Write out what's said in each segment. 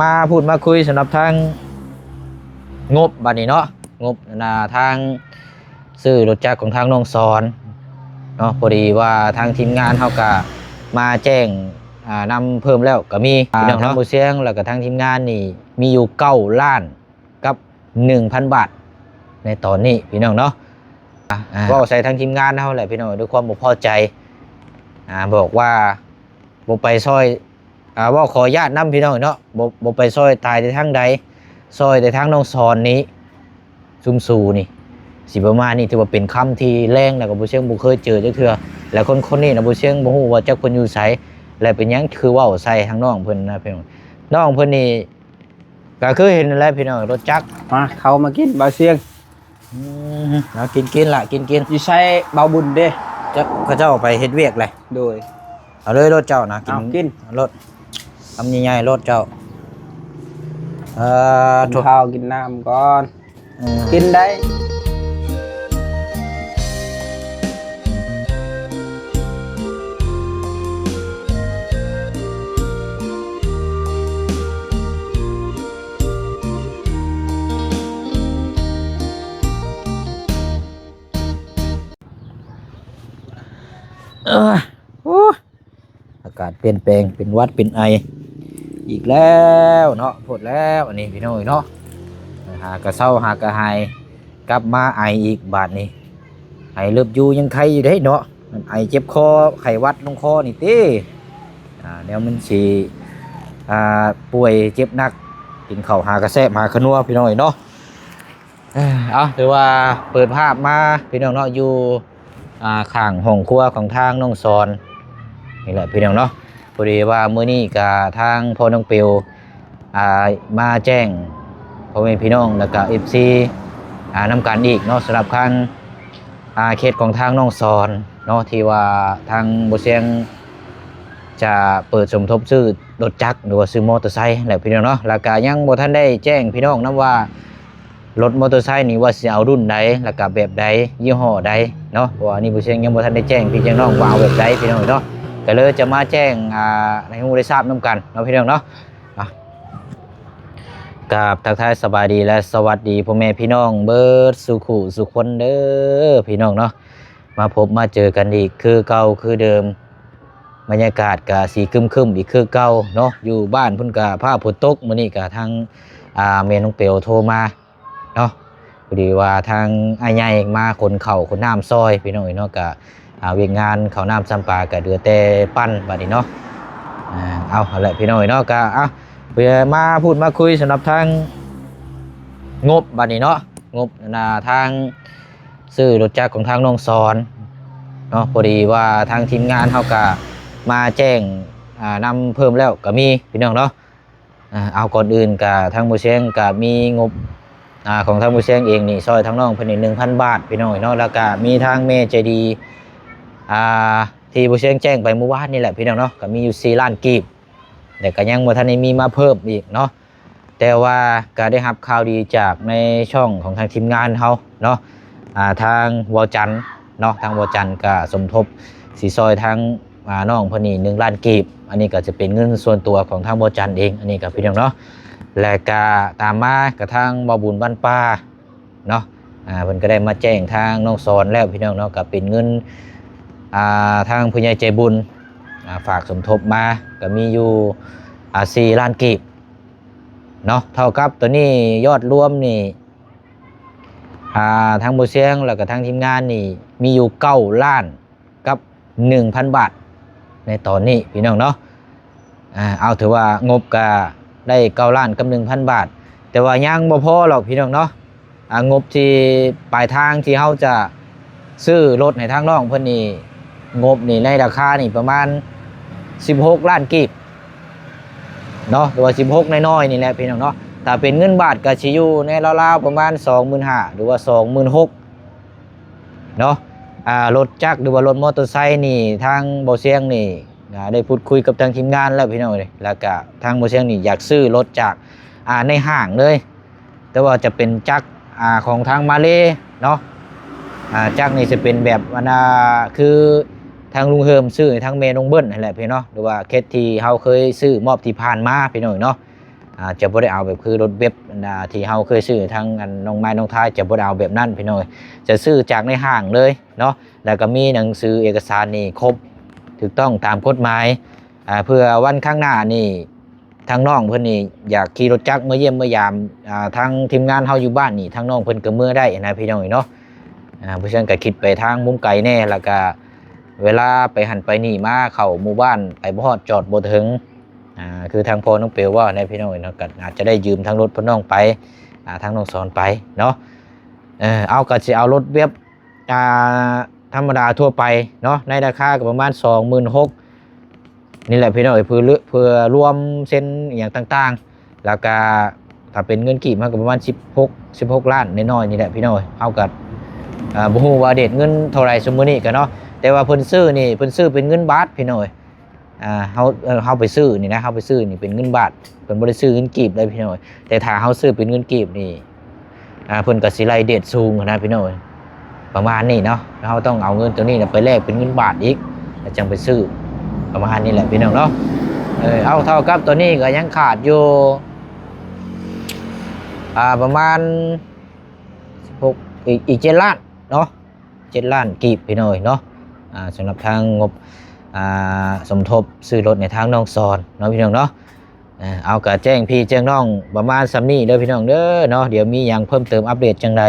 ມາພູດມາຄຸຍສຳລັບທາງງົບບາດນີ້ເນາະ, ງົບ ອັນນ່າ ທາງຊື້ລົດຈັກຂອງທາງນ້ອງສອນເນາະ. ພໍດີວ່າທາງທີມງານເຮົາກະມາແຈ້ງ ອ່າ ນຳເພີ່ມແລ້ວກະມີ ອ່າ ພີ່ນ້ອງເນາະ, ທາງບໍ່ຊຽງ ແລ້ວກະທາງທີມງານນີ້ມີຢູ່ເກົ້າລ້ານ ກັບໜຶ່ງພັນບາດໃນຕອນນີ້ພີ່ນ້ອງເນາະ. ອ່າ ອ່າ ເວົ້າໃສ່ທາງທີມງານເຮົາແຫຼະພີ່ນ້ອງ ດ້ວຍຄວາມບໍ່ພໍໃຈ ອ່າ ບອກວ່າບໍ່ໄປຊ່ອຍ ອ່າ ເວົ້າຂໍອະນຸຍາດນຳພີ່ນ້ອງເນາະ, ບໍ່ ບໍ່ໄປຊ່ອຍຕາຍແຕ່ທາງໃດ ຊ່ອຍແຕ່ທາງນ້ອງສອນນີ້ ຊຸມຊູນີ້ ຊິປະມານນີ້. ຖືວ່າເປັນຄຳທີ່ແຮງ ແລ້ວກໍບໍ່ຊຽງບໍ່ເຄີຍເຈີຈັກເທື່ອ ແລ້ວຄົນຄົນນີ້ນະ ບໍ່ຊຽງບໍ່ຮູ້ວ່າຈັກເພິ່ນຢູ່ໃສ ແລະເປັນຫຍັງຄືເວົ້າໃສ່ທາງນ້ອງເພິ່ນນະພີ່ນ້ອງ. ນ້ອງເພິ່ນນີ້ ກໍຄືເຫັນນັ້ນແຫຼະພີ່ນ້ອງ ລົດຈັກ. ມາ ເຂົ້າມາກິນ ບ່າວຊຽງ. ອືມ ເອົາ ກິນ ກິນລະ ກິນ ກິນ. ຢູ່ໃສບ່າວບຸນເດ້? ຈັກ ເຂົາເຈົ້າໄປເຮັດວຽກແຫຼະ. ໂດຍ. ເອົາເລີຍ ລົດເຈົ້ານະ ກິນ ເອົາ ກິນ ລົດ ຄຳໃຫຍ່ໆ ລົດເຈົ້າ. ເອີ ກິນ ໂທ້ ຂ້າວກິນນ້ຳກ່ອນ. ເອີ ກິນໄດ້. ເອີ ໂອ້ ອາກາດປ່ຽນແປງ ເປັນຫວັດເປັນໄອອີກແລ້ວເນາະ. ໂພດແລ້ວອັນນີ້ພີ່ນ້ອງເອີຍເນາະ, ຫາກະເຊົາຫາກະຫາຍ ກັບມາໄອອີກບາດນີ້. ໄອເລິບຢູ່ຍັງໄຄຢູ່ເດ້ເນາະ, ໄອເຈັບຄໍ ໄຂ້ຫວັດລົງຄໍນີ້ຕິ. ອ່າ ແນວມັນຊິ ອ່າ ປ່ວຍເຈັບໜັກ ກິນເຂົ້າຫາກະແຊບຫາຂະນົວພີ່ນ້ອງເອີຍເນາະ. ເອີ ເອົາ ຖືວ່າເປີດພາບມາພີ່ນ້ອງເນາະ ຢູ່ ອ່າ ຂ້າງຫ້ອງຄົວຂອງທາງນ້ອງສອນນີ້ແຫຼະພີ່ນ້ອງເນາະ. ພໍດີວ່າມື້ນີ້ກະທາງພໍ່ນ້ອງເປວ ອ່າ ມາແຈ້ງພໍ່ແມ່ພີ່ນ້ອງ ແລ້ວກະເອັຟຊີ ອ່າ ນຳກັນອີກເນາະ, ສຳລັບທາງ ອ່າ ເຂດຂອງທາງນ້ອງສອນເນາະ ທີ່ວ່າທາງບໍ່ຊຽງຈະເປີດສົມທົບຊື້ລົດຈັກ ຫຼືວ່າຊື້ມໍເຕີໄຊແຫຼະພີ່ນ້ອງເນາະ. ແລ້ວກະຍັງບໍ່ທັນໄດ້ແຈ້ງພີ່ນ້ອງນຳວ່າ ລົດມໍເຕີໄຊນີ້ວ່າຊິເອົາລຸ້ນໃດ ແລ້ວກະແບບໃດ ຍີ່ຫໍ້ໃດເນາະ, ເພາະວ່າອັນນີ້ບໍ່ຊຽງຍັງບໍ່ທັນໄດ້ແຈ້ງພີ່ແຈ້ງນ້ອງວ່າເອົາແບບໃດພີ່ນ້ອງເອີຍເນາະ. ກະເລີຍຈະມາແຈ້ງ ອ່າ ໃຫ້ຮູ້ໄດ້ຊາບນຳກັນເນາະພີ່ນ້ອງເນາະ. ອ່ະ ກາບທັກທາຍສະບາຍດີ ແລະ ສະຫວັດດີພໍ່ແມ່ພີ່ນ້ອງເບິດສູ່ຄູ່ສູ່ຄົນເດີພີ່ນ້ອງເນາະ. ມາພົບມາເຈີກັນອີກຄືເກົ່າຄືເດີມ, ບັນຍາກາດກະຊິຄຶ້ມໆອີກຄືເກົ່າເນາະ. ຢູ່ບ້ານພຸ້ນກະຟ້າຝົນຕົກ, ມື້ນີ້ກະທາງ ອ່າ ແມ່ນ້ອງເປວໂທມາ ເນາະ, ພໍດີວ່າທາງອ້າຍໃຫຍ່ມາຂົນເຂົ້າຂົນນ້ຳຊ່ອຍພີ່ນ້ອງເອີຍເນາະ. ກະ ອ່າ ວຽກງານເຂົ້ານ້ຳຊຳປາກະເຫຼືອແຕ່ປັ່ນບາດນີ້ເນາະ. ອ່າ ເອົາ ຫັ້ນແຫຼະພີ່ນ້ອງເອີຍເນາະ, ກະ ເອົາ ເພື່ອມາພູດມາຄຸຍສຳລັບທາງງົບບາດນີ້ເນາະ, ງົບ ອັນນ່າ ທາງຊື້ລົດຈັກຂອງທາງນ້ອງສອນເນາະ. ພໍດີວ່າທາງທີມງານເຮົາກະມາແຈ້ງ ອ່າ ນຳເພີ່ມແລ້ວກະມີພີ່ນ້ອງເນາະ. ອ່າ ເອົາ ກ່ອນອື່ນກະທາງໝູ່ຊຽງກະມີງົບ ອ່າ ຂອງທາງໝູ່ຊຽງເອງນີ້ ຊ່ອຍທາງນ້ອງເພິ່ນນີ້ໜຶ່ງພັນບາດພີ່ນ້ອງເນາະ. ແລ້ວກະມີທາງແມ່ໃຈດີ ອ່າ ທີ່ໝູ່ຊຽງແຈ້ງໄປມື້ວານນີ້ແຫຼະພີ່ນ້ອງເນາະ, ກະມີຢູ່ສີ່ລ້ານກີບ ແຕ່ກະຍັງບໍ່ທັນໄດ້ມີມາເພີ່ມອີກເນາະ. ແຕ່ວ່າກະໄດ້ຮັບຂ່າວດີຈາກໃນຊ່ອງຂອງທາງທີມງານເຮົາເນາະ, ອ່າ ທາງວໍຈັນເນາະ, ທາງວໍຈັນກະສົມທົບຊິຊ່ອຍທາງ ອ່າ ນ້ອງເພິ່ນນີ້ໜຶ່ງລ້ານກີບ. ອັນນີ້ກໍຈະເປັນເງິນສ່ວນຕົວຂອງທາງບໍ່ຈັນເອງ ອັນນີ້ກໍພີ່ນ້ອງເນາະ. ແລະກະຕາມມາກະທາງບໍ່ບຸນບ້ານປ່າເນາະ, ອ່າ ເພິ່ນກໍໄດ້ມາແຈ້ງທາງນ້ອງສອນແລ້ວພີ່ນ້ອງເນາະ, ກໍເປັນເງິນ ອ່າ ທາງຜູ້ໃຫຍ່ໃຈບຸນ ອ່າ ຝາກສົມທົບມາ ກໍມີຢູ່ ອ່າ ສີ່ລ້ານກີບເນາະ. ເທົ່າກັບໂຕນີ້ຍອດລວມນີ້ ອ່າ ທາງບໍ່ຊຽງ ແລ້ວກໍທາງທີມງານນີ້ມີຢູ່ເກົ້າລ້ານ ກັບໜຶ່ງພັນບາດໃນຕອນນີ້ພີ່ນ້ອງເນາະ. ອ່າ ເອົາ ຖືວ່າງົບກະໄດ້ເກົ້າລ້ານກັບໜຶ່ງພັນບາດ, ແຕ່ວ່າຍັງບໍ່ພໍຫຼອກພີ່ນ້ອງເນາະ. ອ່າ ງົບທີ່ປາຍທາງທີ່ເຮົາຈະຊື້ລົດໃຫ້ທາງນ້ອງເພິ່ນນີ້ ງົບນີ້ໃນລາຄານີ້ປະມານສິບຫົກລ້ານກີບເນາະ, ຫຼືວ່າສິບຫົກນ້ອຍໆນີ້ແຫຼະພີ່ນ້ອງເນາະ. ຖ້າເປັນເງິນບາດກະຊິຢູ່ໃນລາວໆປະມານສອງໝື່ນຫ້າ ຫຼືວ່າສອງໝື່ນຫົກ ເນາະ. ອ່າ ລົດຈັກ ຫຼືວ່າລົດມໍເຕີໄຊນີ້ ທາງບໍ່ຊຽງນີ້ ອ່າ ໄດ້ພູດຄຸຍກັບທາງທີມງານແລ້ວພີ່ນ້ອງເອີຍ, ແລ້ວກະທາງບໍ່ຊຽງນີ້ຢາກຊື້ລົດຈາກ ອ່າ ໃນຫ້າງເລີຍ, ແຕ່ວ່າຈະເປັນຈັກ ອ່າ ຂອງທາງມາເລເນາະ. ອ່າ ຈັກນີ້ຈະເປັນແບບ ອັນນ່າ ຄືທາງລຸງເຮີມຊື້ໃຫ້ທາງແມ່ນ້ອງເບິ້ນຫັ້ນແຫຼະພີ່ນ້ອງເນາະ, ຫຼືວ່າເຄສທີ່ເຮົາເຄີຍຊື້ມອບທີ່ຜ່ານມາພີ່ນ້ອງເນາະ. ອ່າ ຈະບໍ່ໄດ້ເອົາແບບຄືລົດເວັບ ອ່າ ທີ່ເຮົາເຄີຍຊື້ທາງອັນນ້ອງໄມ້ນ້ອງທາຍ ຈະບໍ່ໄດ້ເອົາແບບນັ້ນພີ່ນ້ອງເອີຍ ຈະຊື້ຈາກໃນຫ້າງເລີຍເນາະ ແລ້ວກໍມີໜັງສືເອກະສານນີ້ຄົບຖືກຕ້ອງຕາມກົດໝາຍ ອ່າ ເພື່ອວັນຂ້າງໜ້ານີ້ ທາງນ້ອງເພິ່ນນີ້ຢາກຂີ່ລົດຈັກເມືອຢ້ຽມເມືອຢາມ ອ່າ ທາງທີມງານເຮົາຢູ່ບ້ານນີ້ ທາງນ້ອງເພິ່ນກໍເມືອໄດ້ນະພີ່ນ້ອງເອີຍເນາະ ອ່າ ເພາະສະນັ້ນກໍຄິດໄປທາງມຸມໄກແດ່ ແລ້ວກໍເວລາໄປຫັ້ນໄປນີ້ມາເຂົ້າໝູ່ບ້ານໄປບໍ່ຮອດຈອດບໍ່ເຖິງ ອ່າ ຄືທາງພໍ່ນ້ອງເປວເວົ້ານະພີ່ນ້ອງເອີຍເນາະ ກໍອາດຈະໄດ້ຢືມທາງລົດພໍ່ນ້ອງໄປ ອ່າ ທາງນ້ອງສອນໄປເນາະ ເອີ ເອົາ ກໍຊິເອົາລົດແບບ ອ່າ ທຳມະດາທົ່ວໄປເນາະ ໃນລາຄາກໍປະມານສອງໝື່ນຫົກ ນີ້ແຫຼະພີ່ນ້ອງເອີຍ ເພື່ອ ເພື່ອລວມເຊັນອີ່ຫຍັງຕ່າງໆ ແລ້ວກະຖ້າເປັນເງິນກີບມັນກໍປະມານສິບຫົກ ສິບຫົກລ້ານນ້ອຍໆນີ້ແຫຼະພີ່ນ້ອງເອີຍ ເຮົາກໍ ອ່າ ບໍ່ຮູ້ວ່າເຣດເງິນເທົ່າໃດຊຸມມື້ນີ້ກໍເນາະ ແຕ່ວ່າເພິ່ນຊື້ນີ້ ເພິ່ນຊື້ເປັນເງິນບາດພີ່ນ້ອງເອີຍ ອ່າ ເຮົາ ເອີ ເຮົາໄປຊື້ນີ້ນະ ເຮົາໄປຊື້ນີ້ເປັນເງິນບາດ ເພິ່ນບໍ່ໄດ້ຊື້ເງິນກີບເດ້ພີ່ນ້ອງເອີຍ ແຕ່ຖ້າເຮົາຊື້ເປັນເງິນກີບນີ້ ອ່າ ເພິ່ນກໍຊິໄລ່ເຣດສູງຫັ້ນນະພີ່ນ້ອງເອີຍ ປະມານນີ້ເນາະ ເຮົາຕ້ອງເອົາເງິນໂຕນີ້ນະໄປແລກເປັນເງິນບາດອີກ ແລ້ວຈັ່ງໄປຊື້ ປະມານນີ້ແຫຼະພີ່ນ້ອງເນາະ ເອີ ເອົາ ເທົ່າກັບຕອນນີ້ກໍຍັງຂາດຢູ່ ອ່າ ປະມານສິບຫົກ ອີກ ອີກເຈັດລ້ານເນາະ ເຈັດລ້ານກີບພີ່ນ້ອງເອີຍເນາະ ອ່າ ສຳລັບທາງງົບ ອ່າ ສົມທົບຊື້ລົດໃນທາງນ້ອງສອນເນາະພີ່ນ້ອງເນາະ ເອີ ເອົາ ກະແຈ້ງພີ່ແຈ້ງນ້ອງປະມານສ່ຳນີ້ເດີພີ່ນ້ອງເດີເນາະ ດຽວມີຫຍັງເພີ່ມເຕີມອັບເດດຈັ່ງໃດ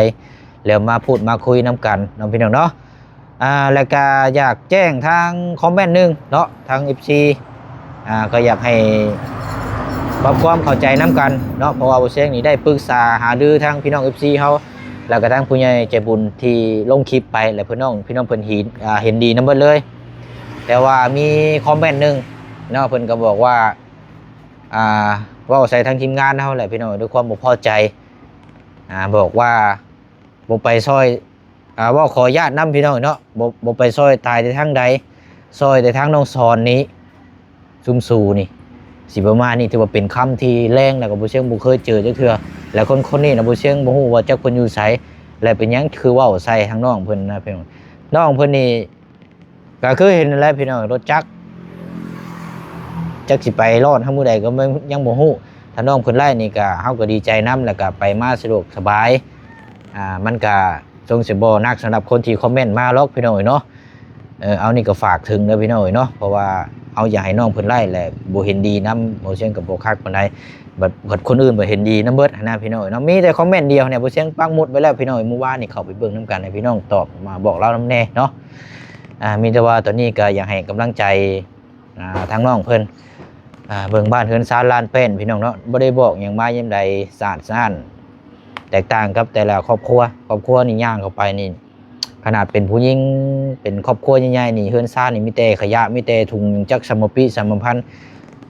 ແລ້ວມາພູດມາຄຸຍນຳກັນເນາະພີ່ນ້ອງເນາະ ອ່າ ແລ້ວກະຢາກແຈ້ງທາງຄອມເມັນໜຶ່ງເນາະ ທາງເອັຟຊີ ອ່າ ກໍຢາກໃຫ້ປັບຄວາມເຂົ້າໃຈນຳກັນເນາະ ເພາະວ່າບໍ່ແຊງນີ້ໄດ້ປຶກສາຫາລືທາງພີ່ນ້ອງເອັຟຊີເຮົາ ແລ້ວກະທາງຜູ້ໃຫຍ່ໃຈບຸນທີ່ລົງຄລິບໄປ ແລະ ພີ່ນ້ອງ ພີ່ນ້ອງເພິ່ນເຫັນ ອ່າ ເຫັນດີນຳເບິດເລີຍ ແຕ່ວ່າມີຄອມເມັນໜຶ່ງເນາະ ເພິ່ນກໍບອກວ່າ ອ່າ ເວົ້າໃສ່ທາງທີມງານເຮົາແຫຼະພີ່ນ້ອງ ດ້ວຍຄວາມບໍ່ພໍໃຈ ອ່າ ບອກວ່າບໍ່ໄປຊ່ອຍ ອ່າ ເວົ້າຂໍອະນຸຍາດນຳພີ່ນ້ອງເນາະ ບໍ່ ບໍ່ໄປຊ່ອຍຕາຍແຕ່ທາງໃດ ຊ່ອຍແຕ່ທາງນ້ອງສອນນີ້ ຊຸມຊູນີ້ ຊິປະມານນີ້ ຖືວ່າເປັນຄຳທີ່ແຮງ ແລ້ວກໍບໍ່ຊຽງບໍ່ເຄີຍເຈີຈັກເທື່ອ ແລະ ຄົນຄົນນີ້ນະ ບໍ່ຊຽງບໍ່ຮູ້ວ່າຈັກເພິ່ນຢູ່ໃສ ແລະ ເປັນຫຍັງຄືເວົ້າໃສ່ທາງນ້ອງເພິ່ນນະພີ່ນ້ອງ ນ້ອງເພິ່ນນີ້ ກໍຄືເຫັນນັ້ນແຫຼະພີ່ນ້ອງ ລົດຈັກ ຈັກຊິໄປລອດຮອດມື້ໃດກໍຍັງບໍ່ຮູ້ ຖ້ານ້ອງເພິ່ນໄດ້ນີ້ກໍ ເຮົາກໍດີໃຈນຳ ແລ້ວກໍໄປມາສະດວກສະບາຍ ອ່າ ມັນກໍຊົງຊິບໍ່ໜັກສຳລັບຄົນທີ່ຄອມເມັນມາຫຼອກພີ່ນ້ອງເອີຍເນາະ ເອີ ເອົາ ນີ້ກໍຝາກເຖິງເດີພີ່ນ້ອງເອີຍເນາະ ເພາະວ່າເຮົາຢາກໃຫ້ນ້ອງເພິ່ນໄດ້ແຫຼະ ບໍ່ເຫັນດີນຳ ບໍ່ຊຽງກໍບໍ່ຄັກປານໃດ ບັດ ບັດຄົນອື່ນບັດເຫັນດີນຳເບິດຫັ້ນນະພີ່ນ້ອງເອີຍເນາະ ມີແຕ່ຄອມເມັນດຽວນີ້ ບໍ່ຊຽງປັກໝຸດໄວ້ແລ້ວພີ່ນ້ອງເອີຍ ມື້ວານນີ້ເຂົ້າໄປເບິ່ງນຳກັນ ໃຫ້ພີ່ນ້ອງຕອບມາບອກລາວນຳແດ່ເນາະ ອ່າ ມີແຕ່ວ່າຕອນນີ້ກໍຢາກໃຫ້ກຳລັງໃຈ ອ່າ ທາງນ້ອງເພິ່ນ ອ່າ ເບິ່ງບ້ານເຮືອນຊານລານແປ້ນພີ່ນ້ອງເນາະ ບໍ່ໄດ້ບອກຫຍັງມາຍາມໃດ ສະອາດສະອ້ານ ແຕກຕ່າງກັບແຕ່ລະຄອບຄົວ ຄອບຄົວນີ້ຍ່າງເຂົ້າໄປນີ້ ຂະໜາດເປັນຜູ້ຍິງ ເປັນຄອບຄົວໃຫຍ່ໆນີ້ ເຮືອນຊານນີ້ມີແຕ່ຂະຫຍະ ມີແຕ່ຖົງ ຈັກສຳມະປິສຳມະພັນ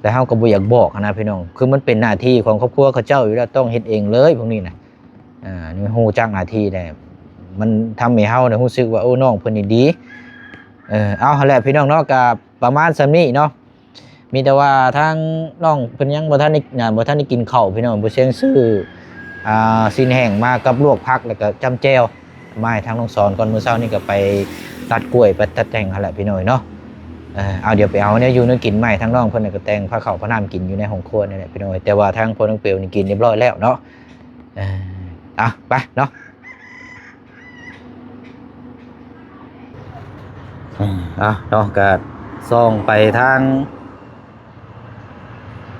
ແລ້ວເຮົາກໍບໍ່ຢາກບອກຫັ້ນນະພີ່ນ້ອງ ຄືມັນເປັນໜ້າທີ່ຂອງຄອບຄົວເຂົາເຈົ້າຢູ່ແລ້ວ ຕ້ອງເຮັດເອງເລີຍພວກນີ້ນະ ອ່າ ຮູ້ຈັກໜ້າທີ່ແລ້ວ ມັນທຳໃຫ້ເຮົາໄດ້ຮູ້ສຶກວ່າ ໂອ້ ນ້ອງເພິ່ນນີ້ດີ ເອີ ເອົາ ຫັ້ນແຫຼະພີ່ນ້ອງເນາະ ກໍປະມານສ່ຳນີ້ເນາະ ມີແຕ່ວ່າທາງນ້ອງເພິ່ນຍັງບໍ່ທັນໄດ້ ອ່າ ບໍ່ທັນໄດ້ກິນເຂົ້າພີ່ນ້ອງ ບໍ່ຊຽງຊື້ ອ່າ ຊີ້ນແຫ້ງມາກັບລວກຜັກ ແລ້ວກໍຈ້ຳແຈ່ວ ມາໃຫ້ທາງນ້ອງສອນກ່ອນ ມື້ເຊົ້ານີ້ກໍໄປຕັດກ້ວຍ ໄປຕັດແຕ່ງຫັ້ນແຫຼະພີ່ນ້ອງເນາະ ເອີ ເອົາ ດຽວໄປເອົາແນວຢູ່ແນວກິນມາໃຫ້ທາງນ້ອງເພິ່ນ ແລ້ວກໍແຕ່ງພາເຂົ້າພານ້ຳກິນຢູ່ໃນຫ້ອງຄົວນີ້ແຫຼະພີ່ນ້ອງ ແຕ່ວ່າທາງພໍ່ນ້ອງເປວນີ້ກິນຮຽບຮ້ອຍແລ້ວເນາະ ເອີ ເອົາ ໄປເນາະ ເອົາເນາະ ກໍສ່ອງໄປທາງ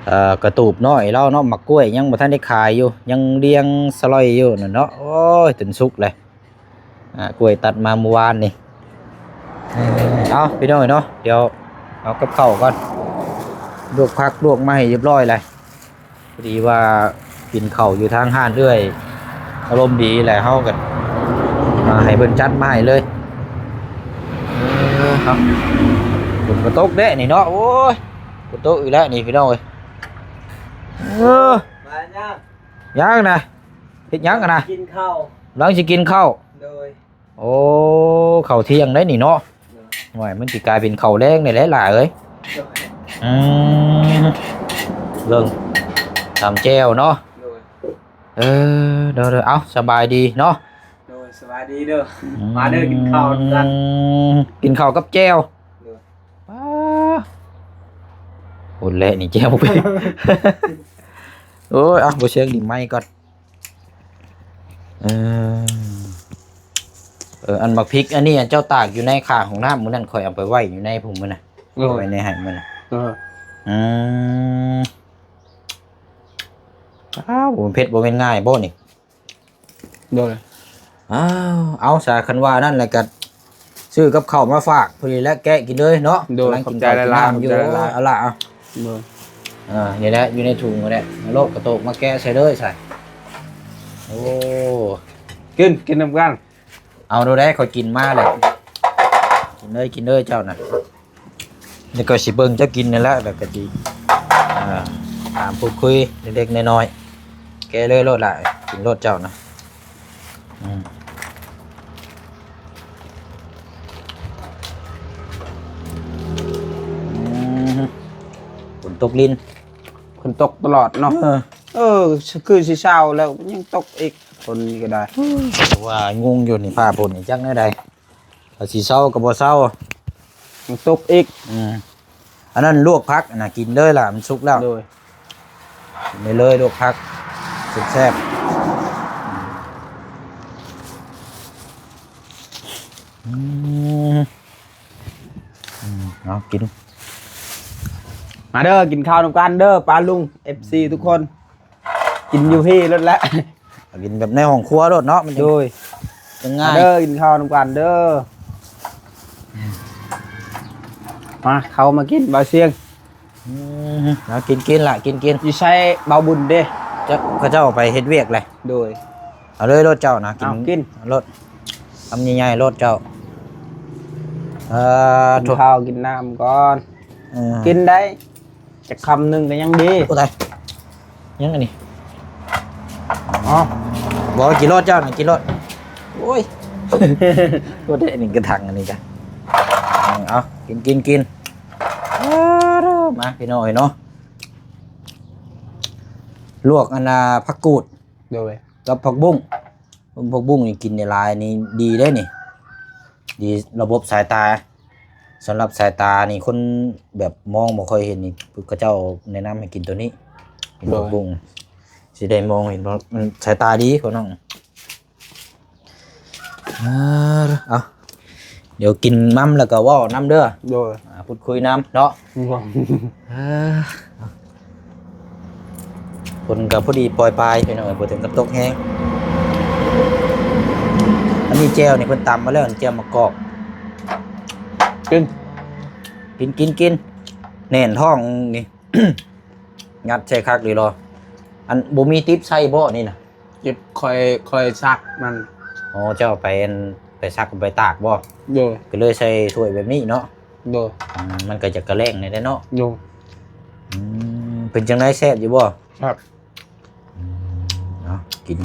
ເອີ ກະຕູບນ້ອຍລາວເນາະ ໝາກກ້ວຍຍັງບໍ່ທັນໄດ້ຂາຍຢູ່ ຍັງລຽງສະລ່ອຍຢູ່ນັ້ນເນາະ ໂອ້ຍ ຈົນສຸກເລີຍ ອ່າ ກ້ວຍຕັດມາມື້ວານນີ້ ເອົາ ພີ່ນ້ອງເນາະ ດຽວເອົາກັບເຂົ້າກ່ອນ ລວກຜັກລວກມາໃຫ້ຮຽບຮ້ອຍແລ້ວ ພໍດີວ່າກິນເຂົ້າຢູ່ທາງຮ້ານເອື້ອຍ ອາລົມດີແຫຼະ ເຮົາກໍໃຫ້ເພິ່ນຈັດມາໃຫ້ເລີຍ ເອີ ເນາະ ຝົນກໍຕົກເດ້ນີ້ເນາະ ໂອ້ຍ ຝົນຕົກອີກແລ້ວນີ້ພີ່ນ້ອງເອີຍ ເອີ ມາຍັງ ຍັງນະ ເຮັດຫຍັງຫັ້ນນະ ກິນເຂົ້າ ກຳລັງຊິກິນເຂົ້າ ໂດຍ ໂອ້ ເຂົ້າທ່ຽງໄດ໋ນີ້ເນາະ ໂດຍ ໂອ້ຍ ມັນຊິກາຍເປັນເຂົ້າແລງໄດ້ແຫຼະຫຼ້າເອີຍ ໂດຍ ອືມ ເບິ່ງ ຕຳແຈ່ວເນາະ ໂດຍ ເອີ ໂດຍໆ ເອົາ ສະບາຍດີເນາະ ໂດຍ ສະບາຍດີເດີ ອືມ ມາເດີ ກິນເຂົ້ານຳກັນ ກິນເຂົ້າກັບແຈ່ວ ໂດຍ ປ້າ ໂອ້ ແລະນີ້ແຈ່ວເປັນ ໂອ້ຍ ເອົາ ບໍ່ເຊຍ ດິນໄມ້ກ່ອນ. ເອີ ເອີ ອັນໝາກພິກອັນນີ້ ອັນເຈົ້າຕາກຢູ່ໃນຂ້າງຫ້ອງນ້ຳມື້ນັ້ນ ຂ້ອຍເອົາໄປໄວ້ຢູ່ໃນພຸ້ນມື້ນະ. ເອີ ໄວ້ໃນໄຮ່ມື້ນະ. ເອີ ອືມ ອ້າວ ເຜັດບໍ່ແມ່ນງ່າຍບໍ່ນີ້? ໂດຍ ອ້າວ ເອົາຊະ ຄັນວ່ານັ້ນແລ້ວກໍຊື້ກັບເຂົ້າມາຝາກ ພໍດີແຫຼະ ແກະກິນເລີຍເນາະ. ໂດຍ ກຳລັງກິນເຂົ້າກິນນ້ຳຢູ່. ຂອບໃຈຫຼາຍໆ ເອົາລະ ເອົາ ເອີ ນີ້ແຫຼະ ຢູ່ໃນຖົງນີ້ແຫຼະ ໂລດກະໂຕກມາແກະໃສ່ເລີຍຊະ. ໂອ້ ກິນ ກິນນຳກັນ. ເອົາໂດດໄດ໋ ຂ້ອຍກິນມາແລ້ວ ກິນເລີຍ ກິນເລີຍເຈົ້ານະ. ແລ້ວກໍຊິເບິ່ງເຈົ້າກິນນີ້ແຫຼະ ແລ້ວກໍຊິ ເອີ ຖາມພູດຄຸຍເລັກໆນ້ອຍໆ. ແກະເລີຍໂລດລະ ກິນໂລດເຈົ້ານະ. ອືມ ອືມ ຝົນຕົກລິນ ຝົນຕົກຕະຫຼອດເນາະ. ເອີ ເອີ ຄືຊິເຊົາແລ້ວຍັງຕົກອີກ ຝົນນີ້ກໍໄດ້. ວ່າງົງຢູ່ນີ້ ຟ້າຝົນນີ້ຈັກແນວໃດ. ວ່າຊິເຊົາກໍບໍ່ເຊົາ ຍັງຕົກອີກ. ອືມ ອັນນັ້ນລວກຜັກນະ ກິນເລີຍລະ ມັນສຸກແລ້ວ. ໂດຍ ກິນໄດ້ເລີຍ ລວກຜັກ ແຊບໆ. ອືມ ອືມ ເອົາ ກິນ ມາເດີ ກິນເຂົ້ານຳກັນເດີ ປ້າລຸງ ເອັຟຊີ ທຸກຄົນ. ກິນຢູ່ພີ້ໂລດແຫຼະ ກິນແບບໃນຫ້ອງຄົວໂລດເນາະ ມັນ ໂດຍ ຈັ່ງງ່າຍ. ມາເດີ ກິນເຂົ້ານຳກັນເດີ. ມາ ເຂົ້າມາກິນ ບ່າວຊຽງ. ອືມ ເອົາ ກິນ ກິນລະ ກິນ ກິນ. ຢູ່ໃສບ່າວບຸນເດ? ເຂົາເຈົ້າໄປເຮັດວຽກແຫຼະ. ໂດຍ ເອົາເລີຍໂລດເຈົ້ານະ ກິນ ເອົາ ກິນໂລດ ຄຳໃຫຍ່ໆໂລດເຈົ້າ. ເອີ ກິນເຂົ້າກິນນ້ຳກ່ອນ. ເອີ ກິນໄດ້ ຈັກຄຳໜຶ່ງກໍຍັງດີ. ໂອ້ ຕາຍ ຍັງອັນນີ້. ອໍ ບໍ່ ກິນໂລດເຈົ້ານະ ກິນໂລດ. ໂອ້ຍ ໂອ້ ໄດ້ອັນນີ້ກະຖັງອັນນີ້ກະ. ເອົາ ກິນ ກິນ ກິນ. ມາ ພີ່ນ້ອງເອີຍເນາະ ລວກອັນນ່າ ຜັກກູດ ໂດຍ ກັບຜັກບຸ້ງ. ຜັກບຸ້ງນີ້ກິນໄດ້ຫຼາຍນີ້ ດີເດ້ນີ້ ດີລະບົບສາຍຕາ. ສຳລັບສາຍຕານີ້ ຄົນແບບມອງບໍ່ຄ່ອຍເຫັນນີ້ ເຂົາເຈົ້າແນະນຳໃຫ້ກິນໂຕນີ້ ກິນ ໂດຍ ຜັກບຸ້ງ ຊິໄດ້ມອງເຫັນ ເພາະມັນສາຍຕາດີ ພໍ່ນ້ອງ. ເອົາ ດຽວກິນນຳແລ້ວກໍເວົ້ານຳເດີ. ໂດຍ ອາ ພູດຄຸຍນຳເນາະ. ໂດຍ ເອີ ຝົນກໍພໍດີປອຍປາຍ ພີ່ນ້ອງເອີຍ ບໍ່ເຖິງກັບຕົກແຮງ. ອັນນີ້ແຈ່ວນີ້ເພິ່ນຕຳມາແລ້ວ ແຈ່ວໝາກກອກ. ກິນ ກິນ ກິນ ກິນ ແໜ້ນທ້ອງນີ້ ຍັດໃສ່ຄັກດີລະ. ອັນ ບໍ່ມີຕິບໃສ່ບໍ່ນີ້ນະ? ຕິບຂ້ອຍ ຂ້ອຍສັກມັນ. ອໍ ເຈົ້າໄປ ອັນ ໄປສັກ ໄປຕາກບໍ່? ໂດຍ ກໍເລີຍໃສ່ຖ້ວຍແບບນີ້ເນາະ. ໂດຍ ອືມ ມັນກໍຈະກະແລ້ງແດ່ເນາະ. ໂດຍ ອືມ ເປັນຈັ່ງໃດ ແຊບຢູ່ບໍ່? ແຊບ. ອືມ ເອົາ ກິນ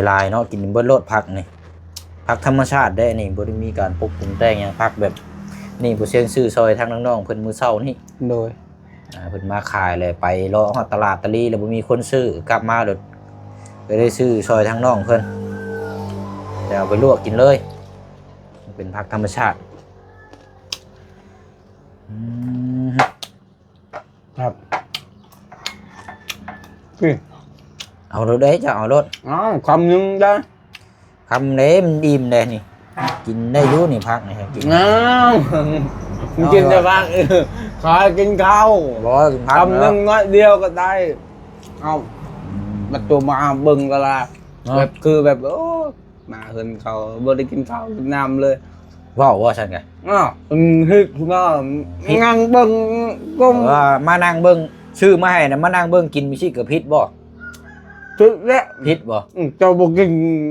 ຫຼາຍໆເນາະ ກິນເບິດໂລດຜັກນີ້ ຜັກທຳມະຊາດເດ້ນີ້ ບໍ່ໄດ້ມີການປຸກປຸງແຕ່ງຫຍັງ ຜັກແບບນີ້ ຜູ້ຊຽງຊື້ຊ່ອຍທາງນ້ອງໆເພິ່ນມື້ເຊົ້ານີ້. ໂດຍ ອາ ເພິ່ນມາຂາຍແລ້ວ ໄປເລາະຮອດຕະຫຼາດຕະລີແລ້ວບໍ່ມີຄົນຊື້ ກັບມາໂລດ ກໍໄດ້ຊື້ຊ່ອຍທາງນ້ອງເພິ່ນ ແລ້ວເອົາໄປລວກກິນເລີຍ ເປັນຜັກທຳມະຊາດ. ອືມ ແຊບ. ນີ້ ເອົາໂລດເດ້ ເຈົ້າເອົາໂລດ. ອ້າວ ຄຳໜຶ່ງໄດ້. ຄຳເດ້ ມັນອີ່ມເດ້ນີ້ ກິນໄດ້ຢູ່ນີ້ ຜັກນີ້ ກິນ. ອ້າວ ກິນແຕ່ຜັກ ເອີ ຂໍກິນເຂົ້າ. ບໍ່ ກິນຜັກ ຄຳໜຶ່ງ ເນາະ ໜ້ອຍດຽວກໍໄດ້. ເອົ້າ ອືມ ມາຕົວມາເບິ່ງກໍລະ ເນາະ ແບບ ຄືແບບ ໂອ້ ມາເຮືອນເຂົາບໍ່ໄດ້ກິນເຂົ້າກິນນ້ຳເລີຍ. ເວົ້າວ່າຊັ້ນກະ. ອ້າວ ເຮັດເນາະ ນັ່ງເບິ່ງ ກົ້ມ ເອີ ມານັ່ງເບິ່ງ ຊື້ມາໃຫ້ນະ ມານັ່ງເບິ່ງກິນຈັ່ງຊີ້ກະຜິດບໍ່? ຜິດແຫຼະ. ຜິດບໍ່? ອືມ ເຈົ້າບໍ່ກິນ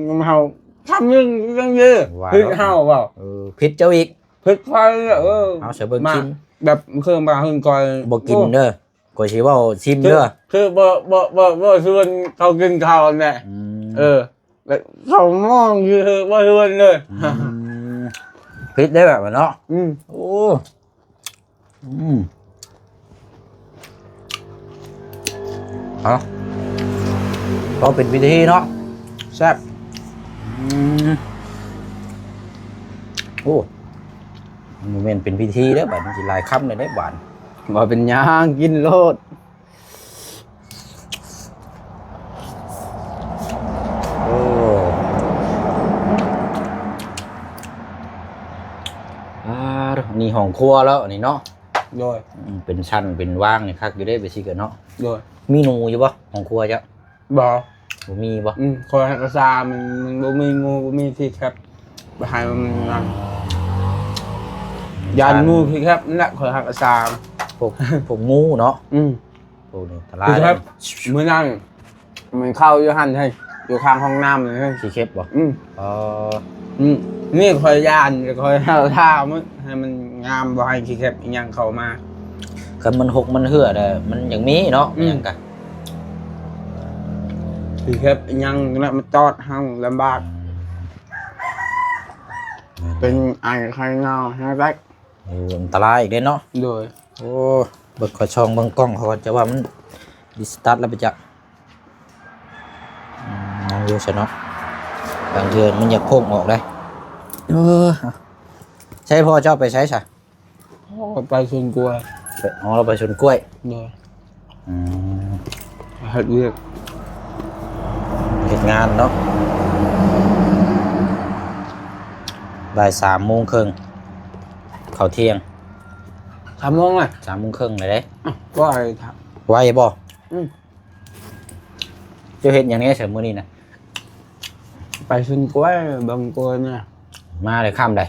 ນຳເຮົາ ຄຳໜຶ່ງຍັງດີ. ຜິດເຮົາເວົ້າ. ເອີ ຜິດເຈົ້າອີກ. ຜິດຂ້ອຍ. ເອີ ເຮົາຊິເບິ່ງກິນ ແບບຄືມາເຮືອນຂ້ອຍ ບໍ່ກິນເດີ. ໂອ້ ຂ້ອຍຊິເວົ້າຊິມເດີ ຄື ຄືບໍ່ ບໍ່ ບໍ່ ບໍ່ຊວນເຂົາກິນເຂົ້າແນ່. ອືມ ເອີ ແບບເຂົາມອງຢູ່ ເອີ ບໍ່ຊວນເລີຍ. ອືມ ຜິດໄດ້ແບບນັ້ນເນາະ. ອືມ ໂອ້ ອືມ ເອົາ ກໍເປັນພິທີເນາະ ແຊບ. ອືມ ໂອ້ ບໍ່ແມ່ນເປັນພິທີເດີ ບາດນີ້ຊິຫຼາຍຄຳເລີຍເດ້ບາດ. ບໍ່ເປັນຫຍັງ ກິນໂລດ. ຫ້ອງຄົວແລ້ວນີ້ເນາະ. ໂດຍ. ອືມ ເປັນຊັ້ນເປັນວາງນີ້ຄັກຢູ່ເດ້ ໄປຊິກະເນາະ. ໂດຍ. ມີໜູຢູ່ບໍ່ ຫ້ອງຄົວເຈົ້າ? ບໍ່. ບໍ່ມີບໍ່? ອືມ ຂ້ອຍຮັກສາ ມັນ ມັນບໍ່ມີງູ ບໍ່ມີຂີ້ແຄບ ບໍ່ໃຫ້ມັນນັ້ນ ຢ້ານງູຂີ້ແຄບນັ້ນແຫຼະ ຂ້ອຍຮັກສາ ພວກ ພວກງູເນາະ. ອືມ ໂອ້ ນີ້ອັນຕະລາຍເດ້. ມື້ນັ້ນມັນເຂົ້າຢູ່ຫັ້ນເຮີ້ຍ ຢູ່ຂ້າງຫ້ອງນ້ຳເຮີ້ຍ. ຂີ້ເຂັບບໍ່? ອືມ ອໍ ອືມ ນີ້ຂ້ອຍຢ້ານ ຂ້ອຍທາມັນໃຫ້ມັນງາມ ບໍ່ໃຫ້ຂີ້ເຂັບອີ່ຫຍັງເຂົ້າມາ. ຄັນມັນຫົກມັນເຫື່ອແລ້ວ ມັນຍັງມີເນາະ. ອືມ ຫຍັງກະ ຂີ້ເຂັບອີ່ຫຍັງນັ້ນ ມັນຕອດເຮົາລຳບາກ. ອືມ ເປັນໄອໄຂ້ເນົ່າແຮງແຕກ. ໂອ້ ອັນຕະລາຍອີກເດ້ເນາະ. ໂດຍ. ໂອ້ ເບິ່ງ ຂໍສ່ອງເບິ່ງກ້ອງເຂົາກ່ອນ ຈະວ່າມັນຣີສະຕາດແລ້ວໄປຈັກ. ອືມ ຍັງຢູ່ຊະເນາະ ບາງເທື່ອມັນຢາກໂພກອອກໄດ໋. ເອີ ໃສພໍ່ເຈົ້າໄປໃສຊະ? ພໍ່ໄປສວນກ້ວຍ. ໄປ ອໍ ລາວໄປສວນກ້ວຍ. ໂດຍ. ອືມ ເຮັດວຽກ ເຮັດງານເນາະ. ບ່າຍສາມໂມງເຄິ່ງ ເຂົ້າທ່ຽງ ສາມໂມງລະ ສາມໂມງເຄິ່ງລະເດ້. ອາ ໄວ ໄວບໍ່? ອືມ ເຈົ້າເຮັດຫຍັງແດ່ຊະມື້ນີ້ນະ? ໄປສວນກ້ວຍ ເບິ່ງກ້ວຍນະ. ມາແລ້ວຄ່ຳໃດ?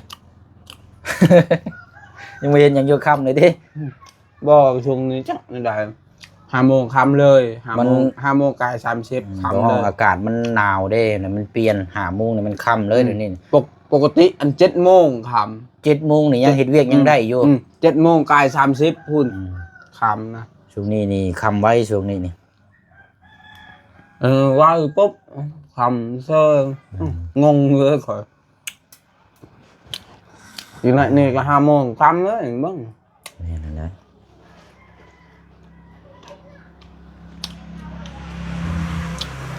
ຍັງບໍ່ເຫັນຫຍັງຢູ່ຄ່ຳເລີຍຕິ? ອືມ ບໍ່ ຊ່ວງນີ້ຈັກແນວໃດ ຫ້າໂມງຄ່ຳເລີຍ ຫ້າໂມງ ຫ້າໂມງກາຍສາມສິບ ອືມ ຄ່ຳເລີຍ. ອາກາດມັນໜາວເດ້ ມັນປ່ຽນ ຫ້າໂມງນີ້ມັນຄ່ຳເລີຍ. ອືມ ດຽວນີ້ ປົກ ປົກກະຕິອັນເຈັດໂມງຄ່ຳ ເຈັດໂມງນີ້ຍັງເຮັດວຽກ ອືມ ຍັງໄດ້ຢູ່. ອືມ ເຈັດໂມງກາຍສາມສິບພຸ້ນ. ອືມ ຄ່ຳນະ ຊ່ວງນີ້ນີ້ຄ່ຳໄວ ຊ່ວງນີ້ນີ້. ເອີ ໄວປຸບ ຄ່ຳເຊີຍ. ອືມ ງົງເລີຍຂ້ອຍ. ອີກໜ້ອຍນີ້ກໍຫ້າໂມງຄ່ຳເລີຍ ເບິ່ງ. ແມ່ນແລ້ວນະ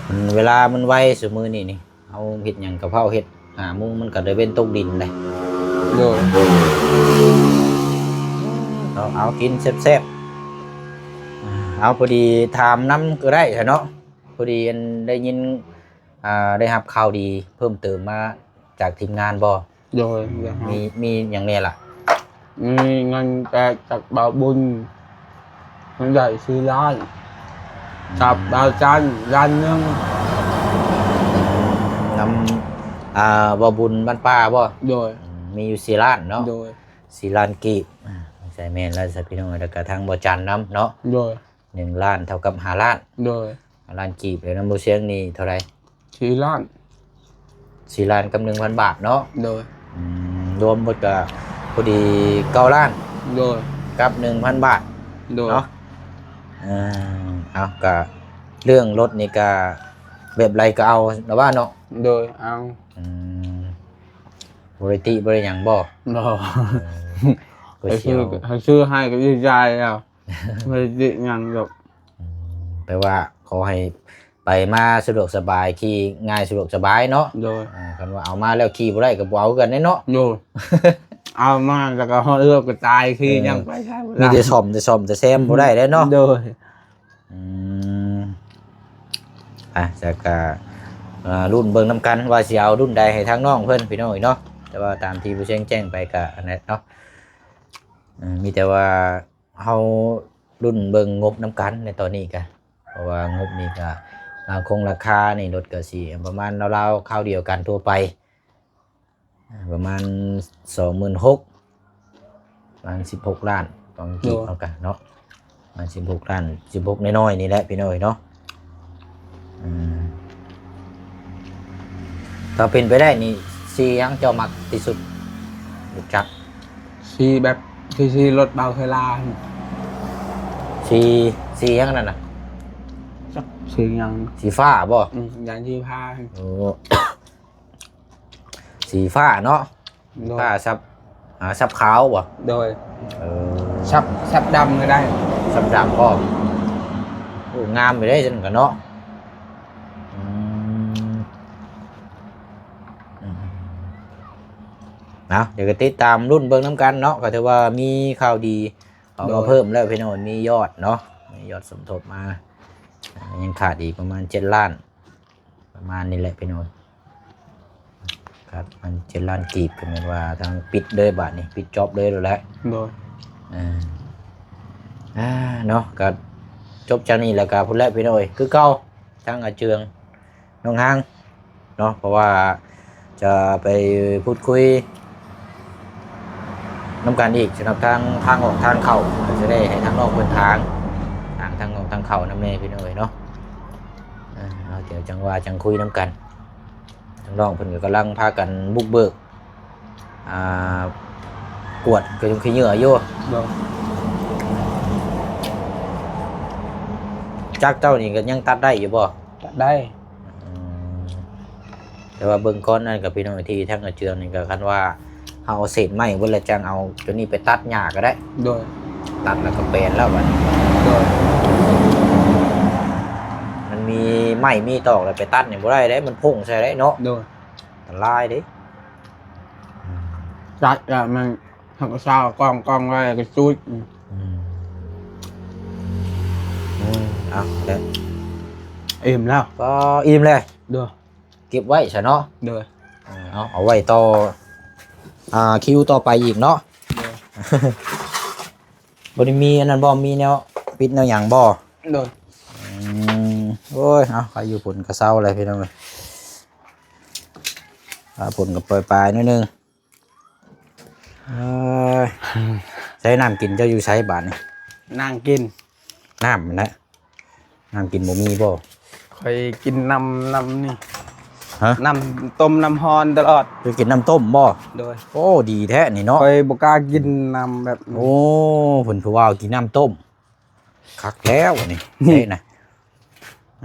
ມັນ ເວລາມັນໄວຊຸມື້ນີ້ນີ້ ເຮົາເຮັດຫຍັງກະຟ້າວເຮັດ ຫ້າໂມງມັນກະໄດ້ເວັນຕົກດິນເດ້. ໂດຍ. ເອົາ ເອົາ ກິນແຊບໆ. ເອົາ ພໍດີຖາມນຳກໍໄດ້ຊະເນາະ ພໍດີອັນໄດ້ຍິນ ອ່າ ໄດ້ຮັບຂ່າວດີເພີ່ມເຕີມມາຈາກທີມງານບໍ່? ໂດຍ. ອືມ ມີ ມີຫຍັງແດ່ລະ? ມີເງິນແຈກຈາກບ່າວບຸນ ມັນໄດ້ສີ່ລ້ານ ອືມ ຈາກບ່າວຈັນລ້ານໜຶ່ງ ນຳ ອ່າ ບ່າວບຸນບ້ານປ່າບໍ່? ໂດຍ. ອືມ ມີຢູ່ສີ່ລ້ານເນາະ. ໂດຍ. ສີ່ລ້ານກີບ. ອ່າ ໃສ່ແມ່ນແລ້ວຊະພີ່ນ້ອງ ແລ້ວກະທາງບ່າວຈັນນຳເນາະ. ໂດຍ. ໜຶ່ງລ້ານເທົ່າກັບຫ້າລ້ານ. ໂດຍ. ຫ້າລ້ານກີບ ແລ້ວນຳບໍ່ຊຽງນີ້ເທົ່າໃດ? ສີ່ລ້ານ. ສີ່ລ້ານກັບໜຶ່ງພັນບາດເນາະ. ໂດຍ. ອືມ ລວມໝົດກະພໍດີເກົ້າລ້ານ. ໂດຍ. ກັບໜຶ່ງພັນບາດ. ໂດຍ. ເນາະ. ເອີ ເອົາ ກະເລື່ອງລົດນີ້ກະແບບໃດກະເອົາລະວ່າເນາະ. ໂດຍ ເອົາ. ອືມ ບໍ່ໄດ້ຕິບໍ່ໄດ້ຫຍັງບໍ່? ບໍ່. ເອີ ໃຫ້ຊື້ ໃຫ້ຊື້ໃຫ້ກໍດີໃຈແລ້ວ. ບໍ່ໄດ້ຕິຫຍັງດອກ. ອືມ ແປວ່າຂໍໃຫ້ໄປມາສະດວກສະບາຍ ຂີ່ງ່າຍສະດວກສະບາຍເນາະ. ໂດຍ. ເອີ ຄັນວ່າເອົາມາແລ້ວຂີ່ບໍ່ໄດ້ກໍບໍ່ເອົາຄືກັນເດ້ເນາະ. ໂດຍ. ເອົາມາແລ້ວກໍຮອດເຮືອນກໍຕາຍ ຂີ່ຫຍັງໄປໃສບໍ່ໄດ້ ມີແຕ່ສ້ອມແຕ່ສ້ອມແຕ່ແຊມບໍ່ໄດ້ເດ້ເນາະ. ໂດຍ. ອືມ ອ່ະ ແລ້ວກໍ ເອີ ລຸ້ນເບິ່ງນຳກັນວ່າຊິເອົາລຸ້ນໃດໃຫ້ທາງນ້ອງເພິ່ນ ພີ່ນ້ອງເອີຍເນາະ. ແຕ່ວ່າຕາມທີ່ຜູ້ຊຽງແຈ້ງໄປກໍອັນນັ້ນເນາະ ເອີ ມີແຕ່ວ່າ ເຮົາລຸ້ນເບິ່ງງົບນຳກັນໃນຕອນນີ້ກະ ເພາະວ່າງົບນີ້ກະ ລາຄາ ຄົງລາຄານີ້ລົດກະຊິປະມານລາວໆຄາວດຽວກັນທົ່ວໄປ ປະມານສອງໝື່ນຫົກ ປະມານສິບຫົກລ້ານ ຕ້ອງກີບເຮົາກະເນາະ. ປະມານສິບຫົກລ້ານ ສິບຫົກນ້ອຍໆນີ້ແຫຼະພີ່ນ້ອງເອີຍເນາະ. ອືມ ຖ້າເປັນໄປໄດ້ນີ້ ສີຫຍັງເຈົ້າມັກທີ່ສຸດ? ຮູ້ຈັກ ສີແບບ ຄືສີລົດເບົາເທລາ ສີ ສີຫຍັງນັ້ນນະ? ຈັກສີຫຍັງ ສີຟ້າບໍ່? ອືມ ຢ່າງສີຟ້າ. ໂອ້ ສີຟ້າເນາະ. ໂດຍ. ຟ້າສັບ ອ່າ ສັບຂາວບໍ່? ໂດຍ. ເອີ ສັບ ສັບດຳກໍໄດ້. ສັບດຳບໍ່? ໂອ້ ງາມຢູ່ເດ້ຊັ້ນກະເນາະ. ອືມ ອືມ ເອົາ ດຽວກໍຕິດຕາມລຸ້ນເບິ່ງນຳກັນເນາະ. ກໍຖືວ່າມີຂ່າວດີເຂົ້າມາ ໂດຍ ເພີ່ມແລ້ວພີ່ນ້ອງ ມີຍອດເນາະ ມີຍອດສົມທົບມາ ອ່າ ຍັງຂາດອີກປະມານເຈັດລ້ານ ປະມານນີ້ແຫຼະພີ່ນ້ອງ. ຄັບ ມັນເຈັດລ້ານກີບ ກໍແມ່ນວ່າທາງປິດເລີຍບາດນີ້ ປິດຈອບເລີຍໂລດແຫຼະ. ໂດຍ ເອີ ອ່າ ເນາະ ກໍຈົບຈາກນີ້ແລ້ວກໍພຸ້ນແຫຼະພີ່ນ້ອງເອີຍ ຄືເກົ່າ ທາງອາເຈືອງ ນ້ອງຮາງເນາະ ເພາະວ່າຈະໄປພູດຄຸຍນຳກັນອີກ ສຳລັບທາງ ທາງອອກທາງເຂົ້າ ກໍຈະໄດ້ໃຫ້ທາງນ້ອງເພິ່ນທາງ ທາງ ທາງອອກທາງເຂົ້ານຳແດ່ພີ່ນ້ອງເອີຍເນາະ. ເອີ ເອົາ ດຽວຈັ່ງວ່າຈັ່ງຄຸຍນຳກັນ ທາງນ້ອງເພິ່ນກໍກຳລັງພາກັນບຸກເບີກ ອ່າ ກວດກະຍຸງຂີ້ເຫຍື້ອຢູ່. ໂດຍ ຈັກເຈົ້ານີ້ກໍຍັງຕັດໄດ້ຢູ່ບໍ່? ຕັດໄດ້. ອືມ ແຕ່ວ່າເບິ່ງກ່ອນນັ້ນກັບພີ່ນ້ອງ ທີ່ທາງອາເຈືອງນີ້ ກໍຄັນວ່າເຮົາເອົາເສດໄມ້ເບິດແລ້ວ ຈັ່ງເອົາຕົວນີ້ໄປຕັດຫຍ້າກໍໄດ້. ໂດຍ ຕັດແລ້ວກໍແປນແລ້ວບັດນີ້. ໂດຍ ມັນມີໄມ້ມີຕອກແລ້ວໄປຕັດນີ້ບໍ່ໄດ້ເດ້ ມັນໂພງໃສ່ໄດ້ເນາະ. ໂດຍ ອັນຕະລາຍເດ້. ອືມ ຕັດແລ້ວມັນ ເຮົາກໍຊາວກ້ອງໆໄວ້ກໍຊຸດ. ອືມ ອືມ ເອົາແລ້ວ ອີ່ມແລ້ວ. ກໍອີ່ມແລ້ວ. ໂດຍ ເກັບໄວ້ຊະເນາະ. ໂດຍ ເອີ ເອົາ ເອົາໄວ້ຕໍ່ ອ່າ ຄິວຕໍ່ໄປອີກເນາະ. ໂດຍ ບໍ່ໄດ້ມີອັນນັ້ນບໍ່ ມີແນວປິດແນວຫຍັງບໍ່? ໂດຍ ອືມ ໂອ້ຍ ເອົາ ໃຄຢູ່ ຝົນກໍເຊົາແລ້ວພີ່ນ້ອງເອີຍ ຟ້າຝົນກໍປ່ອຍປາຍໜ້ອຍໜຶ່ງ. ເອີຍ ໃຊ້ນ້ຳກິນເຈົ້າຢູ່ໃສບາດນີ້? ນ້ຳກິນ ນ້ຳຫັ້ນແຫຼະ ນ້ຳກິນບໍ່ມີບໍ່? ຂ້ອຍກິນນ້ຳ ນ້ຳນີ້ ຮະ? ນ້ຳຕົ້ມ ນ້ຳຮ້ອນຕະຫຼອດ. ເຈົ້າກິນນ້ຳຕົ້ມບໍ່? ໂດຍ ໂອ້ ດີແທ້ນີ້ເນາະ ຂ້ອຍບໍ່ກ້າກິນນ້ຳແບບນີ້. ໂອ້ ເພິ່ນຜູ້ວ່າວກິນນ້ຳຕົ້ມ ຄັກແລ້ວນີ້ ນີ້ນະ.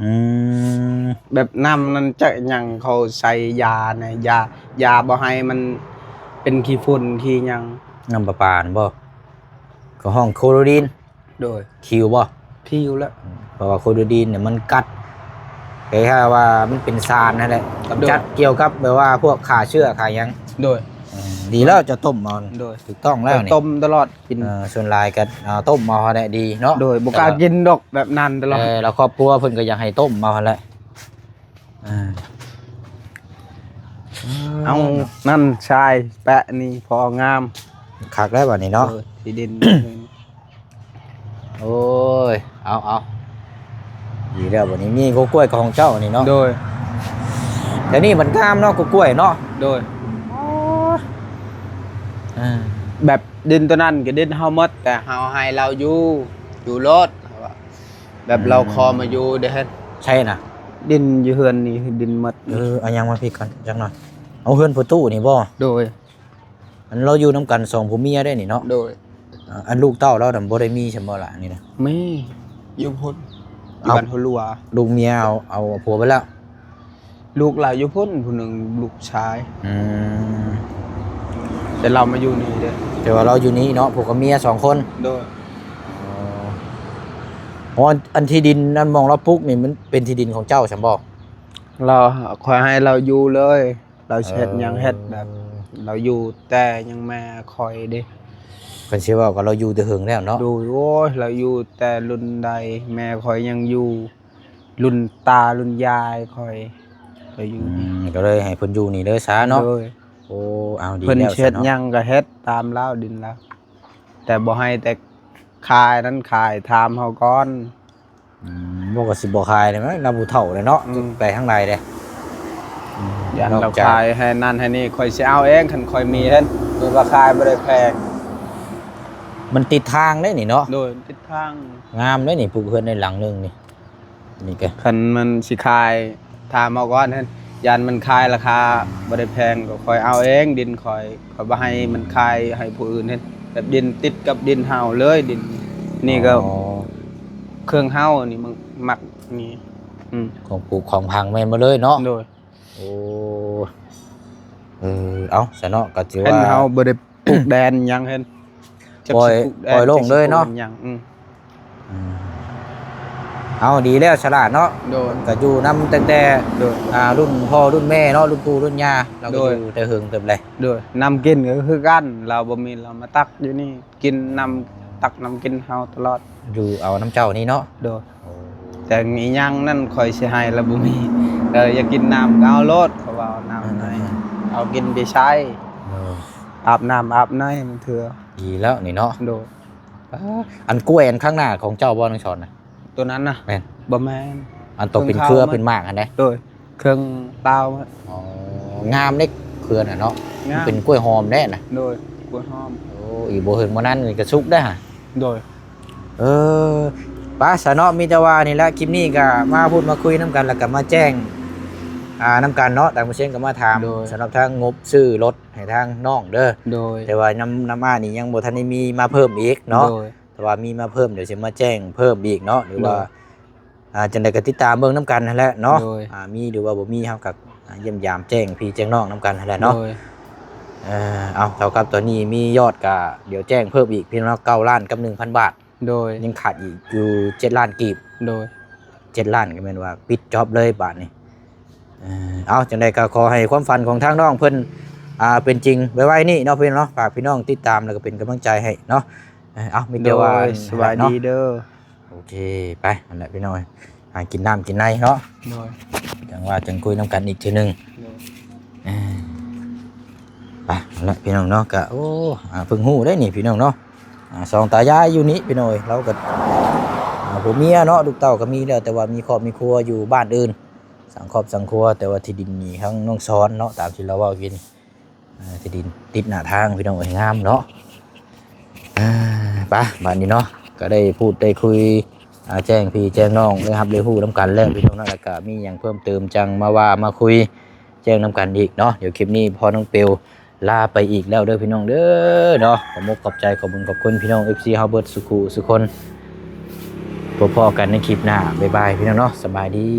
ອືມ ແບບນ້ຳນັ້ນຈັກຫຍັງ ເຂົາໃສ່ຢານະ ຢາ ຢາບໍ່ໃຫ້ມັນເປັນຂີ້ຝຸ່ນຂີ້ຫຍັງ. ນ້ຳປະປານັ້ນບໍ່? ເຂົາຮ້ອງໂຄໂຣດີນ. ໂດຍ ຄິວບໍ່? ຄິວແລ້ວ ເພາະວ່າໂຄໂຣດີນນີ້ມັນກັດ ຄ້າຍໆວ່າມັນເປັນສານຫັ້ນແຫຼະ ກຳຈັດ ໂດຍ ກ່ຽວກັບແບບວ່າພວກຂ້າເຊື້ອຂ້າຫຍັງ. ໂດຍ ເອີ ດີແລ້ວເຈົ້າຕົ້ມເອົາ. ໂດຍ ຖືກຕ້ອງແລ້ວນີ້ ຕົ້ມຕະຫຼອດ. ກິນ ເອີ ສ່ວນຫຼາຍກໍ ເອົາ ຕົ້ມເອົາຫັ້ນແຫຼະດີເນາະ. ໂດຍ ບໍ່ກ້າກິນດອກແບບນັ້ນຕະຫຼອດ. ເອີ ແລ້ວຄອບຄົວເພິ່ນກໍຢາກໃຫ້ຕົ້ມເອົາຫັ້ນແຫຼະ. ເອີ ເອົາ ນັ້ນຊາຍແປະນີ້ພໍງາມ ຄັກແລ້ວບັດນີ້ເນາະ. ເອີ ທີ່ດິນ ໂອ້ຍ ເອົາ ເອົາ ດີແລ້ວບັດນີ້ ມີກົກກ້ວຍຂອງເຈົ້ານີ້ເນາະ. ໂດຍ ແຖວນີ້ມັນງາມເນາະ ກົກກ້ວຍເນາະ. ໂດຍ ເອີ ແບບ ດິນຕົວນັ້ນກໍດິນເຮົາໝົດ ແຕ່ເຮົາໃຫ້ລາວຢູ່ ຢູ່ໂລດ ເຮົາວ່າ ແບບ ອືມ ລາວຂໍມາຢູ່ເດ້. ໃຊ່ນະ ດິນຢູ່ເຮືອນນີ້ດິນໝົດ. ເອີ ເອົາຫຍັງມາພີ້ກ່ອນຈັກໜ້ອຍ ເອົາເຮືອນພໍ່ຕູ້ນີ້ບໍ່? ໂດຍ ອັນລາວຢູ່ນຳກັນສອງຜົວເມຍໄດ້ນີ້ເນາະ. ໂດຍ ເອີ ອັນລູກເຕົ້າລາວນະບໍ່ໄດ້ມີຊັ້ນບໍ່ລະນີ້ນະ? ມີ ຢູ່ພຸ້ນ ຢູ່ ເອົ້າ ບ້ານຫົວຫຼົວ. ລູກເມຍເອົາ ເອົາຜົວໄປແລ້ວ? ລູກລາວຢູ່ພຸ້ນຜູ້ໜຶ່ງ ລູກຊາຍ. ອືມ ແຕ່ລາວມາຢູ່ນີ້ເດ້. ແຕ່ວ່າລາວຢູ່ນີ້ເນາະ ຜົວກັບເມຍສອງຄົນ. ໂດຍ ອໍ ອໍ ອັນທີ່ດິນອັນໝ່ອງລາວປຸກນີ້ ມັນເປັນທີ່ດິນຂອງເຈົ້າຊັ້ນບໍ່? ລາວ ຂ້ອຍໃຫ້ລາວຢູ່ເລີຍ ລາວຊິເຮັດຫຍັງເຮັດ. ເອີ ແບບ ລາວຢູ່ແຕ່ຍັງແມ່ຂ້ອຍເດ້. ຄັນຊິເວົ້າກໍລາວຢູ່ແຕ່ເຫິງແລ້ວເນາະ. ໂດຍ ໂອ້ຍ ລາວຢູ່ແຕ່ລຸ້ນໃດ ແມ່ຂ້ອຍຍັງຢູ່ ລຸ້ນຕາລຸ້ນຍາຍຂ້ອຍ ກໍຢູ່. ອືມ ກໍເລີຍໃຫ້ເພິ່ນຢູ່ນີ້ເລີຍຊະເນາະ. ໂດຍ ໂອ້ ເອົາ ດີແລ້ວຊະເນາະ. ເພິ່ນເຮັດຫຍັງກໍເຮັດຕາມລາວ ດິນລາວ ແຕ່ບໍ່ໃຫ້ແຕ່ຂາຍນັ້ນຂາຍ ຖາມເຮົາກ່ອນ. ອືມ ບໍ່ ກໍຊິບໍ່ຂາຍແລ້ວ ລາວຜູ້ເຖົ້າແລ້ວເນາະ. ອືມ ໄປທາງໃດເດ້? ອືມ ຢ້ານລາວຂາຍໃຫ້ນັ້ນໃຫ້ນີ້ ຂ້ອຍຊິເອົາເອງ ຄັນຂ້ອຍມີເຫັນ ແມ່ນວ່າຂາຍບໍ່ໄດ້ແພງ. ມັນຕິດທາງເດ້ນີ້ເນາະ. ໂດຍ ຕິດທາງ ງາມເດ້ນີ້ ປູກເຮືອນໄດ້ຫຼັງໜຶ່ງນີ້. ນີ້ກະ ຄັນມັນຊິຂາຍ ຖາມເອົາກ່ອນຫັ້ນ ຢ້ານມັນຂາຍລາຄາບໍ່ໄດ້ແພງ ກໍຂ້ອຍເອົາເອງ ດິນຂ້ອຍ ຂ້ອຍບໍ່ໃຫ້ມັນຂາຍໃຫ້ຜູ້ອື່ນຫັ້ນ ແບບດິນຕິດກັບດິນເຮົາເລີຍ ດິນນີ້ກໍ ອໍ ເຄື່ອງເຮົານີ້ ມັນມັກນີ້. ອືມ ຂອງປູກຂອງຝັງແມ່ນໝົດເລີຍເນາະ. ໂດຍ ໂອ້ ເອີ ເອົາຊະເນາະ ກໍຖືວ່າ ເຮົາບໍ່ໄດ້ ປູກແດນຫຍັງຫັ້ນ ຈັກ ປ່ອຍ ຊິປູກແດນ ປ່ອຍໂລ່ງເລີຍເນາະ ຈັກຊິປູກຫຍັງ. ອືມ ອືມ ເອົາ ດີແລ້ວ ສະຫຼາດເນາະ. ໂດຍ ກໍຢູ່ນຳຕັ້ງແຕ່ ໂດຍ ອ່າ ລຸ້ນພໍ່ລຸ້ນແມ່ເນາະ ລຸ້ນປູ່ລຸ້ນຍ່າ ລາວກໍ ໂດຍ ຢູ່ແຕ່ເຫິງເຕີບແລ້ວ. ໂດຍ ນ້ຳກິນກໍຄືກັນ ລາວບໍ່ມີ ລາວມາຕັກຢູ່ນີ້ ກິນນ້ຳ ຕັກນ້ຳກິນເຮົາຕະຫຼອດ ຢູ່ເອົານຳເຈົ້ານີ້ເນາະ. ໂດຍ ໂອ້ ແຕ່ອີຫຍັງນັ້ນຂ້ອຍຊິໃຫ້ລະບໍ່ມີ ເອີ ຢາກກິນນ້ຳກໍເອົາໂລດ ເຂົາວ່ານ້ຳໃນ ອືມ ເອົາ ເອົາກິນໄປໃຊ້ ເອີ ອາບນ້ຳອາບໃນບາງເທື່ອ. ດີແລ້ວນີ້ເນາະ. ໂດຍ. ອ່າ ອັນກ້ວຍອັນຂ້າງໜ້າຂອງເຈົ້າບໍ່ ນ້ອງສອນນະ? ຕົວນັ້ນນະ? ແມ່ນ. ບໍ່ແມ່ນ. ອັນໂຕເປັນເຄືອເປັນໝາກຫັ້ນເດ້? ໂດຍ. ເຄື່ອງລາວ. ອໍ ງາມເດ້ເຄືອນະເນາະ. ງາມ. ເປັນກ້ວຍຫອມແດ່ນະ? ໂດຍ ກ້ວຍຫອມ. ໂອ້ ອີກບໍ່ເຖິງບໍ່ນານກໍສຸກເດ້ຫະ. ໂດຍ. ເອີ ໄປຊະເນາະ ມີແຕ່ວ່ານີ້ແຫຼະ ຄລິບນີ້ກໍມາພູດມາຄຸຍນຳກັນ ແລ້ວກໍມາແຈ້ງ ອ່າ ນຳກັນເນາະ. ທາງບໍ່ຊຽງກໍມາຖາມ ໂດຍ ສຳລັບທາງງົບຊື້ລົດໃຫ້ທາງນ້ອງເດີ. ໂດຍ. ແຕ່ວ່ານຳ ນຳອ້າຍນີ້ຍັງບໍ່ທັນໄດ້ມີມາເພີ່ມອີກເນາະ. ໂດຍ. ຖ້າວ່າມີມາເພີ່ມ ດຽວຊິມາແຈ້ງເພີ່ມອີກເນາະ ຫຼືວ່າ ໂດຍ ອ່າ ຈັ່ງໃດກໍຕິດຕາມເບິ່ງນຳກັນຫັ້ນແຫຼະເນາະ. ໂດຍ. ອ່າ ມີຫຼືວ່າບໍ່ມີ ເຮົາກໍ ອ່າ ຢ້ຽມຢາມແຈ້ງພີ່ແຈ້ງນ້ອງນຳກັນຫັ້ນແຫຼະເນາະ. ໂດຍ. ເອີ ເອົາ ເທົ່າກັບຕອນນີ້ມີຍອດກໍດຽວແຈ້ງເພີ່ມອີກ ພີ່ນ້ອງ ເກົ້າລ້ານກັບໜຶ່ງພັນບາດ. ໂດຍ. ຍັງຂາດອີກຢູ່ເຈັດລ້ານກີບ. ໂດຍ. ເຈັດລ້ານກໍແມ່ນວ່າປິດຈອບເລີຍບາດນີ້. ເອີ ເອົາ ຈັ່ງໃດກໍຂໍໃຫ້ຄວາມຝັນຂອງທາງນ້ອງເພິ່ນ ອ່າ ເປັນຈິງໄວໆນີ້ເນາະ ພີ່ນ້ອງເນາະ. ຝາກພີ່ນ້ອງຕິດຕາມ ແລ້ວກໍເປັນກຳລັງໃຈໃຫ້ເນາະ. ເອີ ເອົາ ມີແຕ່ວ່າ ໂດຍ ສະບາຍດີເດີ. ໂອເຄ ໄປ ຫັ້ນແຫຼະພີ່ນ້ອງ ຫາກິນນ້ຳກິນໃນເນາະ. ໂດຍ. ຈັ່ງວ່າຈັ່ງຄຸຍນຳກັນອີກເທື່ອໜຶ່ງ. ໂດຍ. ເອີ ໄປ ຫັ້ນແຫຼະພີ່ນ້ອງເນາະ. ກະ ໂອ້ ອ່າ ເພິ່ງຮູ້ໄດ້ນີ້ພີ່ນ້ອງເນາະ. ອ່າ ສອງຕາຍາຍຢູ່ນີ້ພີ່ນ້ອງເອີຍ ລາວກໍ ອ່າ ຜົວເມຍເນາະ ລູກເຕົ້າກໍມີແລ້ວ ແຕ່ວ່າມີຄອບມີຄົວຢູ່ບ້ານອື່ນ ສ້າງຄອບສ້າງຄົວ. ແຕ່ວ່າທີ່ດິນນີ້ທາງນ້ອງສອນເນາະ ຕາມທີ່ລາວເວົ້າກິນ ອ່າ ທີ່ດິນຕິດໜ້າທາງພີ່ນ້ອງເອີຍ ງາມເນາະ. ອ່າ ໄປ ບາດນີ້ເນາະ ກໍໄດ້ພູດໄດ້ຄຸຍ ອ່າ ແຈ້ງພີ່ແຈ້ງນ້ອງ ໄດ້ຮັບໄດ້ຮູ້ນຳກັນແລ້ວພີ່ນ້ອງເນາະ. ແລ້ວກໍມີຫຍັງເພີ່ມເຕີມຈັ່ງມາວ່າມາຄຸຍແຈ້ງນຳກັນອີກເນາະ. ດຽວຄລິບນີ້ພໍ່ນ້ອງເປວລາໄປອີກແລ້ວເດີພີ່ນ້ອງເດີເນາະ. ຂໍມຸກຂອບໃຈ ຂອບບຸນຂອບຄຸນພີ່ນ້ອງ ເອັຟຊີ ເຮົາເບິດສຸຂູສຸຄົນ. ພົບພໍ້ກັນໃນຄລິບໜ້າ. ບາຍບາຍພີ່ນ້ອງເນາະ. ສະບາຍດີ.